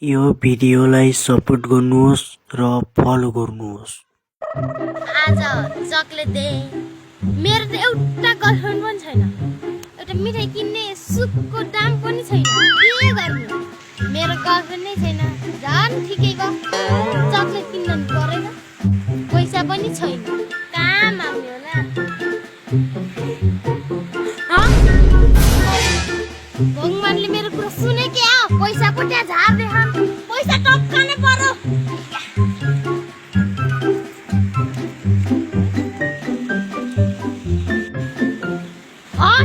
यो भिडियोलाई सपोर्ट गर्नुहोस् र फलो गर्नुहोस्। आज चकलेट दे। मेरो त एउटा गर्लफ्रेन्ड पनि छैन। एउटा मिठाई किन्ने सुकको दाम पनि छैन। के गर्नु? मेरो गर्लफ्रेन्ड नै छैन। झन् ठिकैको चकलेट किन्न परेन। पैसा पनि छैन। कहाँ माग्ने होला? भगवानले मेरो कुरा सुने के हो? पैसा कोट्या झार्दै हन। पैसा टक्कानै पर्यो।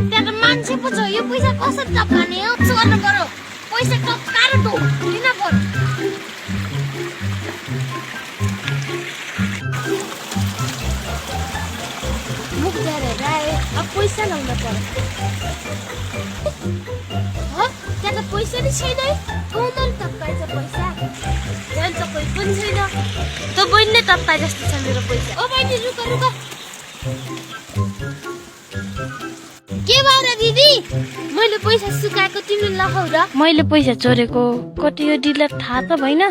त्यहाँ त मान्छे पो छ। यो पैसा कसरी टक्काने हो? गर्नु पर्यो। पैसा टक्काएर ढोकिन पर्यो। मुख झरेर आयो। अब पैसा ल्याउनु पर्यो। त्यहाँ त पैसा नै छैन। कौन टक्काएछ पैसा? त्यहाँ त कोही पनि छैन। त बहिनीले टक्काए जस्तो छ मेरो पैसा। ओ बहिनी रुक रुक। के भयो र दिदी? मैले पैसा सुकाएको तिमीले लगाउ र? मैले पैसा चोरेको कति यो डिलर थाहा त भएन।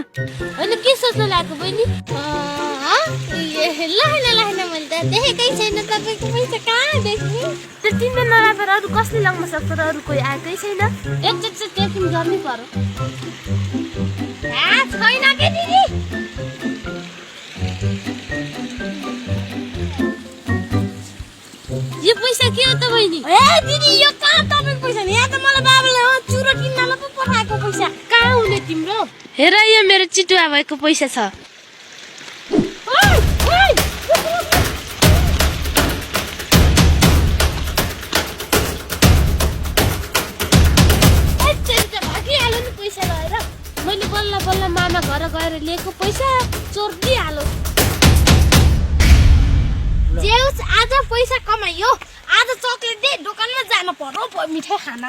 होइन के सोच्नु लागेको बहिनी? लाइन मैले त देखेकै छैन। तपाईँको पैसा कहाँ देख्ने? त्यो तिमीले नराखेर अरू कसले लाग्न सक्छ र अरू कोही आएकै छैन। एकचोटि चेकिङ गर्नै पर्यो। छैन के दिदी? यो पैसा के हो त बहिनी? ए दिदी यो कहाँ तपाईको पैसा नि? यहाँ त मलाई बाबाले चुरो किन्नलाई पो पठाएको पैसा। कहाँ हुने तिम्रो? हेर यो मेरो चितुवा भएको पैसा छ। मैले बल्ल बल्ल मामा घर गएर लिएको पैसा चोर दिइहाल्यो। जेउस आज पैसा कमाइयो। आज चकलेट दे दोकानमा जानु पर्यो मिठाई खान।